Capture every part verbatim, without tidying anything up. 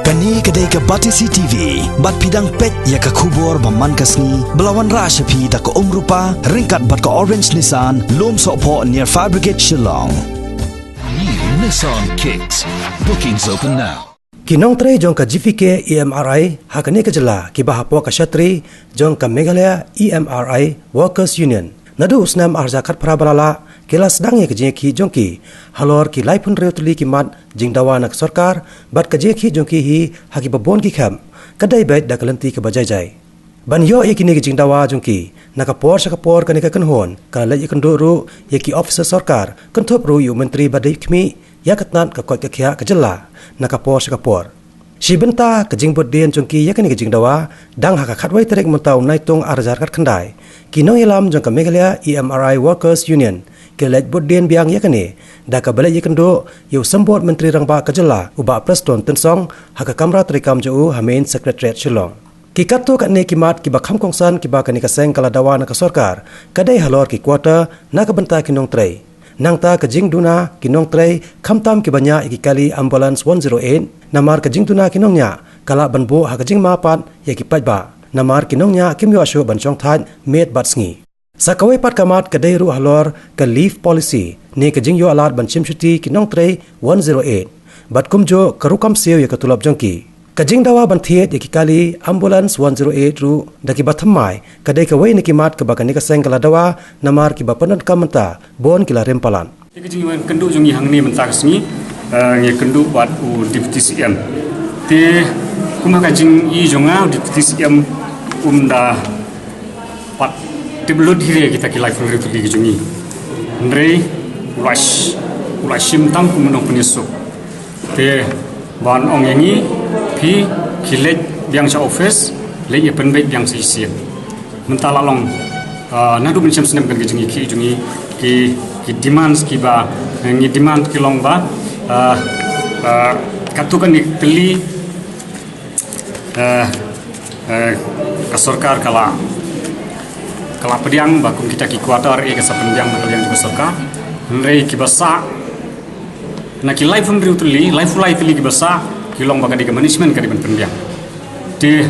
Kane ka dei ka Batesi T V, bad phi dang peit ïa ka khubor ba man ka sngi, ba la wanrah sha phi da ka Umrupa, ryngkat bad ka Orange Nissan, Lumsohphoh near Fire Brigade, Shillong. New Nissan Kicks. Bookings open now. Ki nongtrei jong ka G V K E M R I ha kane ka jylla kiba hapoh ka shatri jong ka Meghalaya E M R I Workers Union, naduh u snem ar hajar khatphra ba la lah, ki la sdang ïa ka jingïakhih jong ki halor ki laiphew hynriew tylli ki mat jingdawa na ka sorkar, bad ka jingïakhih jong ki hi ha kiba bun ki camp, ka dei beit da ka lynti kaba jai jai. Ban ïoh ïa kine ki jingdawa jong ki, na ka por sha ka por kane ka kynhun ka la leit ïakynduh ruh ïa ki officer sorkar, kynthup ruh ïa u Myntri ba dei khmih ïa ka tnat ka koit ka khiah ka jylla, na ka por sha ka por. Shi bynta ka jingbud dien jong ki ïa kane ka jingdawa, dang ha ka khatwei tarik mynta u Naitung ar hajar khatkhyndai, ki nongïalam jong ka Meghalaya E M R I Workers Union ki la leit bud dien biang ïa kane, da kaba leit ïakynduh ïa u Symbud Myntri Rangbah ka jylla, u Bah Prestone Tynsong, ha ka kamra treikam jong u ha Main Secretariat, Shillong. Ki katto katne ki mat kiba kham kongsan kiba kane ka seng ka la dawa na ka sorkar, ka dei halor ki quarter na ka bynta ki nongtrei. Nangta ka jingduna ki nongtrei, khamtam kiba ñiah ïa ki kali ambulance one zero eight, namar ka jingduna ki nongñiah ka lah ban buh ha ka jingma pat ïa ki paidbah, namar ki nongñiah kim ïoh shuh ban shongthait miet bad sngi. Sa kawei pat ka mat ka dei ruh halor ka leave policy, ne ka jingïoh lad ban shim shuti ki nongtrei one zero eight, bad kumjuh ka rukom siew ïa ka tulop jong ki. Ka jingdawa ban thied ïa ki kali ambulance one zero eight ruh da kiba thymmai, ka dei kawei na ki mat kaba kane ka seng ka la dawa, namar kiba pyndonkam mynta bun ki la rim palat. Te ka jingïakynduh jong ngi hangne mynta ka sngi, eh, ngi ïakynduh bad u Deputy C M. Te kumba ka jingïohi jong nga, u Deputy C M um da pat tip lut hi re kita ki laiphew hynriew tylli ki jong ngi. Hynrei u la sh-, u la shim tang kum u nongpynïasuk. Te ban ong ïa ngi, phi, ki leit biang sha office, leit ïa pynbeit biang sha shisien. Mynta la long, ah, naduh mynshem snem kan ka jingïakhih jong ngi, ki, ki demands kiba, eh, ngi demand ki long ba, ah, ah, katto katne tylli, eh, eh, ka sorkar ka la, ka la pdiang ba kum kita ki quarter, eh, ka sa pynbiang na ka liang jong ka sorkar. Hynrei kiba sah na ki laiphew hynriew tylli, laiphew lai tylli kiba sah, ki long ba ka dei ka management ka dei ban pynbiang. Te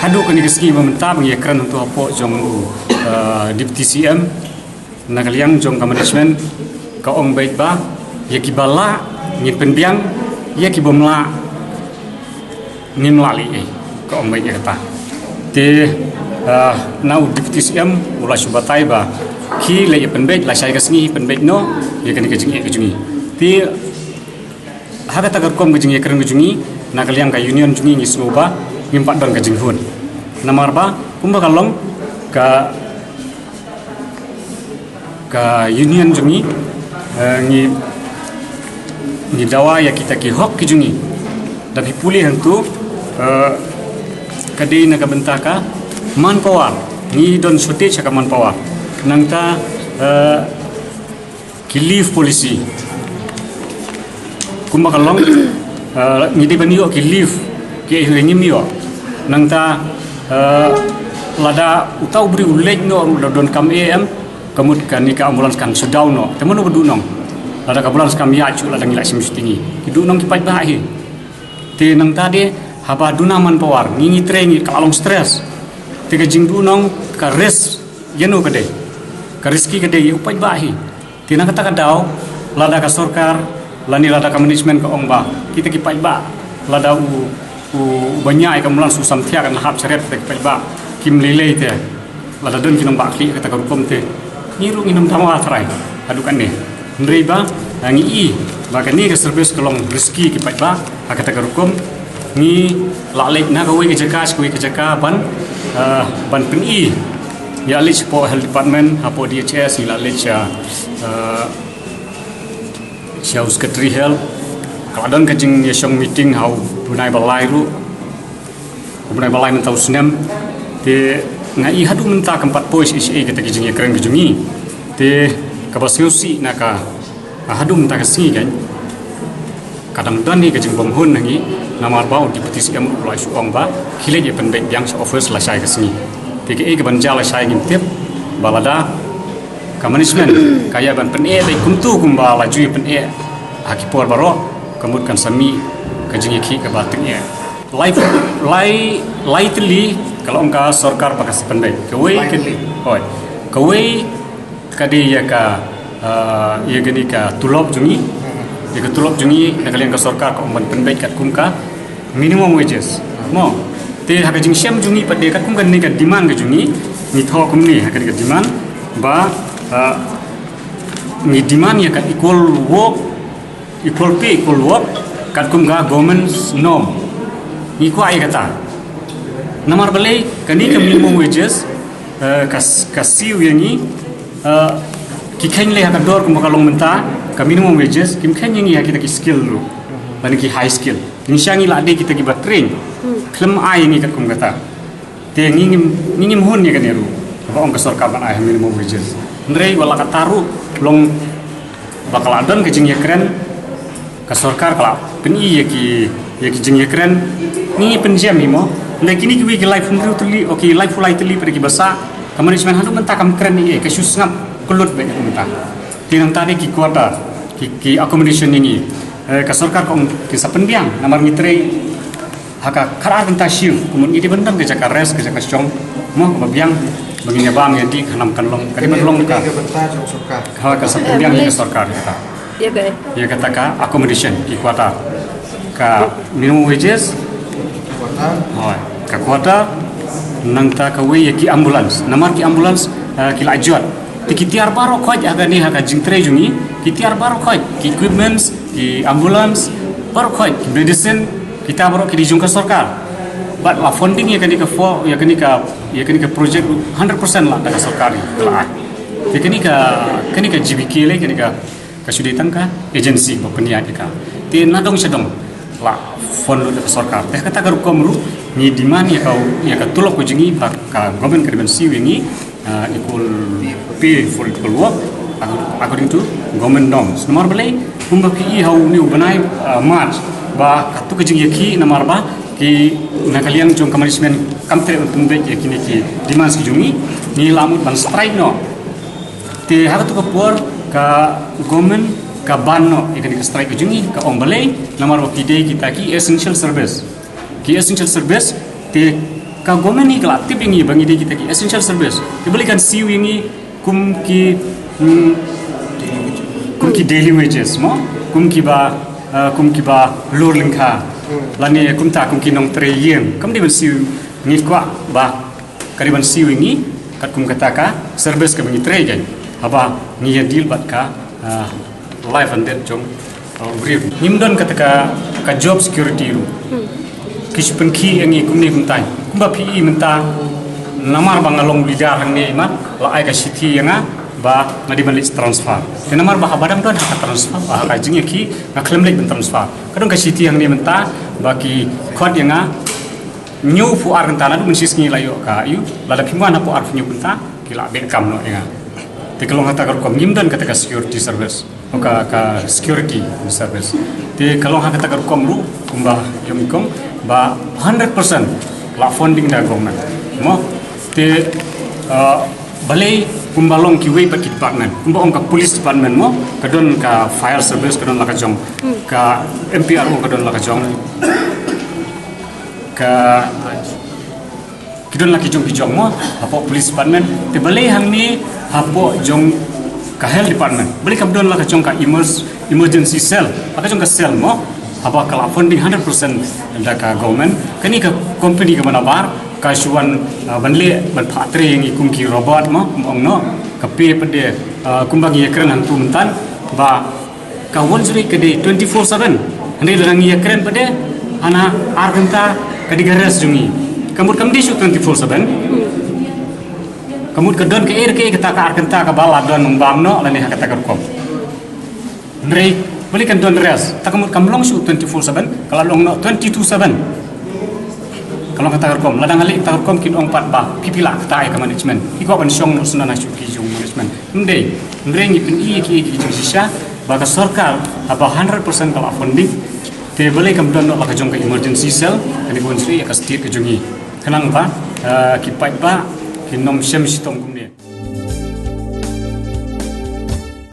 haduh kane ka sngi ba mynta ba ngi ïakren hangto hapoh jong u, eh, Deputy C M, na ka liang jong ka management ka ong beit ba ïa kiba lah ngin pynbiang, ïa kibym lah ngim lah leh ei, ka ong beit ïa kata. Te, ah, na u Deputy C M u la shu batai ba ki leit ïa pynbeit, lashai ka sngi pynbeit noh ïa kane ka jingeh ka jong ngi. Te ha kata ka rukom ka jingïakren ka jong ngi, na ka liang ka union jong ngi, ngi sngew ba ngim pat don ka jinghun. Namar ba kumba ka long ka ka union jong ngi, eh, ngi, ngi dawa ïa kita ki hok ki jong ngi. Da phi pule hangto, eh, ka dei na ka bynta ka manpower. Ngi don shortage ha ka manpower. Nangta, eh, ki leave policy. Kumba ka long, eh, ngi dei ban ïoh ki leave, ki ei hynrei ngim ïoh. Nangta, eh, lada uta u briew u leit noh ruh, lada donkam A M, ka mut kane ka ambulance kan shutdown noh. Te mano ba duh nong? Lada ka ambulance kam ïaid shuh, lada ngi la shim shuti ngi, ki duh nong ki paidbah hi. Te nangta de haba duna manpower, ngi ngi trei ngi, ka la long stress. Te ka jingduh nong, ka risk ïano ka dei? Ka risky ka dei ïa u paidbah hi. Te na kata ka daw, lada ka sorkar lane lada ka management ka ong ba kita ki paidbah, lada u, u, u ba ñiah ïa ka ambulance u samthiah kan hap sharet, kita ki paidbah kim lei lei, te lada don ki nongbah khlieh kata ka rukom, te ngi ruh ngin ym dawa tharai haduh katne. Hynrei ba, ah, ngi i ba kane ka service ka long risky ki paidbah. Ha kata ka rukom ngi la leit na kawei ka jaka sha kawei ka jaka ban, ah, ban pyni ïa, leit shapoh health department, hapoh D H S, ngi la leit sha, ah, sha u secretary health. Ka la don ka jingïashong meeting ha u bnai ba lai ruh, u bnai ba lai mynta u snem. Te nga i haduh mynta kam pat poi shaei shaei kata ki jingïakren ki jong ngi. Te kaba sngewsih na ka, haduh mynta ka sngi kan ka dang don hi ka jingbymhun na ngi, namar ba u Deputy C M u la shu ong ba ki leit ïa pynbeit biang sha office lashai ka sngi. Te kaei kaban jia lashai ngim tip, ba lada ka management ka ïa ban pyneh beit kumto kumba la ju ïa pyneh ha ki por baroh, ka mut kan sa mih Ka jingïakhih kaba tyngeh. Lai, lai, lai tylli ka long ka sorkar ba ka sa pynbeit. Kawei ka, hoi. Kawei ka dei ïa ka, ah, ïa kane ka tulop jong ngi. Ïa ka tulop jong ngi na ka liang ka sorkar ka ong ban pynbeit katkum ka minimum wages. Mo. Te ha ka jingshem jong ngi pat de katkum kane ka demand ka jong ngi. Ngi thoh kumne ha kane ka demand ba, ah, ngi demand ïa ka equal work, equal pay, equal work, katkum ka government norm. Ngi kwah ïa kata. Namar balei, kane ka minimum wages, eh, ka, ka siew ïa ngi, eh, ki kheiñ leh ha ka dor kumba ka long mynta, ka minimum wages, kim kheiñ ïa ngi ha kita ki skill ruh. Lane ki high skill. Ngi sha ngi la dei kita kiba train. Khlem ai ïa ngi katkum kata. Te ngi ngim, ngi ngim hun ïa kane ruh. Kaba ong ka sorkar ban ai ha minimum wages. Hynrei wat la katta ruh long ba ka la don ka jingïakren, ka sorkar ka la pyni ïa ki, ïa ki jingïakren. Ngi ngim pynjem hi mo. Hynrei kine kiwei ki laiphew hynriew tylli, o ki laiphew lai tylli pat kiba sah, ka management haduh mynta kam kren ei ei, ka shu sngap kyllut beit mynta. Te nangta de ki quarter, ki, ki accommodation ïa ngi. Eh, ka sorkar ka ong kin sa pynbiang, namar ngi trei ha ka khatar kynta siew, kumno ngi dei ban don ka jaka rest, ka jaka shong, mo, kaba biang, ba ngin ïa bam ïa dih, khnang kan long, ka dei ban long ka, ka bynta jong sorkar. Ha, ka sa pynbiang ïa ka sorkar, ïa kata. Ïa ka, ïa kata ka accommodation, ki quarter. Ka minimum wages, quarter. Hoi, ka quarter, nangta kawei ïa ki ambulance. Namar ki ambulance, eh, ki la jot. Te ki tiar baroh khoit ha kane ha ka jingtrei jong ngi, ki tiar baroh khoit, ki equipments, ki ambulance, baroh khoit, ki medicine, kita baroh ki dei jong ka sorkar. Bad la funding ïa kane ka fo, ïa kane ka, ïa kane ka project hundred percent la da ka sorkar ïa la. Te kane ka, kane ka G B K lei, kane ka, ka shu dei tang ka agency ba pynïaid ïa ka. Te na dong sha dong la fund lut da ka sorkar. Te kata ka rukom ruh ngi demand ïa ka, ïa ka tulop ka jong ngi ba ka government ka dei ban siew ïa ngi, ah, equal pay for equal work, ac-, according to government norms. Namar balei, kumba phi i ha une u bnai, ah, March, ba katto ka jingïakhih namar ba ki na ka liang jong ka management kam treh ban pynbeit ïa kine ki demands ki jong ngi, ngi la mut ban strike noh. Te ha katto ka por ka government ka ban noh ïa kane ka strike ka jong ngi, ka ong balei, namar ba ki dei kita ki essential service. Ki essential service, te ka government hi ka la tip ïa ngi ba ngi dei kita ki essential service. Te balei kan siew ïa ngi kum ki, hmm, kum ki daily wages mo, kum kiba, eh, kum kiba lur lyngkha. Lane kumta kum ki nongtrei ïing. Kam dei ban siew, ngi kwah ba ka dei ban siew ïa ngi katkum kata ka service kaba ngi trei kein. Haba ngi ïa deal bad ka, ah, life and death jong, ah, u briew. Ngim don kata ka, ka job security ruh. Ki shu pynkhih ïa ngi kumne kumtai. Kumba phi i mynta namar ba nga long leader hangne, ma la ai ka shithi ïa nga ba nga dei ban leit transfer. Te namar ba haba dang don ha ka transfer, ba ha ka jingïakhih nga khlem leit ban transfer. Ka don ka shithi hangne mynta ba ki khot ïa nga hynñiewphew ar kynta, naduh mynshisngi la ïoh ka ïu, lada phim wan hapoh arphew hynñiew kynta ki la beh kam noh ïa nga. Te ka long ha kata ka rukom, ngim don kata ka security service. O ka, ka security service. Te ka long ha kata ka rukom ruh kumba ïohi kum ba hundred percent la funding da government. Mo, te, uh, balei kumba long kiwei pat ki department. Kumba ong ka police department mo, ka don ka fire service, ka don la ka jong, ka M P R O ka don la ka jong. Ka ki don la ki jong ki jong mo, hapoh police department. Te balei hangne hapoh jong ka health department, balei kam don la ka jong ka emers-, emergency cell, la ka jong ka cell mo, haba ka la funding hundred percent da ka government. Kane ka company kaba nabar ka shu wan, ah, ban leh, ban phah trei ïa ngi kum ki robot mo, mo ong noh, ka pay pat de, ah, kumba ngi ïa kren hangtu mynta ba ka won suri ka dei twenty-four seven. Hynrei lada ngi ïa kren pat de, hana ar kynta ka dei ka rest jong ngi. Ka mut kam dei shuh twenty-four seven. Ka mut ka don kaei kaei kata ka ar kynta kaba la don ym bam noh lane ha kata ka rukom. Hynrei balei kan don rest? Ta ka mut kam long shuh twenty-four seven, ka la long noh twenty-two seven. Ka long kata ka rukom, lada nga leh kata ka rukom kin ong pat ba phi phi la kata ïa ka management. Phi kwah ban shong noh shuh na shuh ki jong management. Ym dei, hynrei ngi pyni ïa ki, ïa ki jingshisha ba ka sorkar haba hundred percent ka la funding. Te balei kam don noh la ka jong ka emergency cell, kane ka wan sri ïa ka state ka jong ngi. Khnang ba, eh, ki paidbah kin ym shem shitom kumne.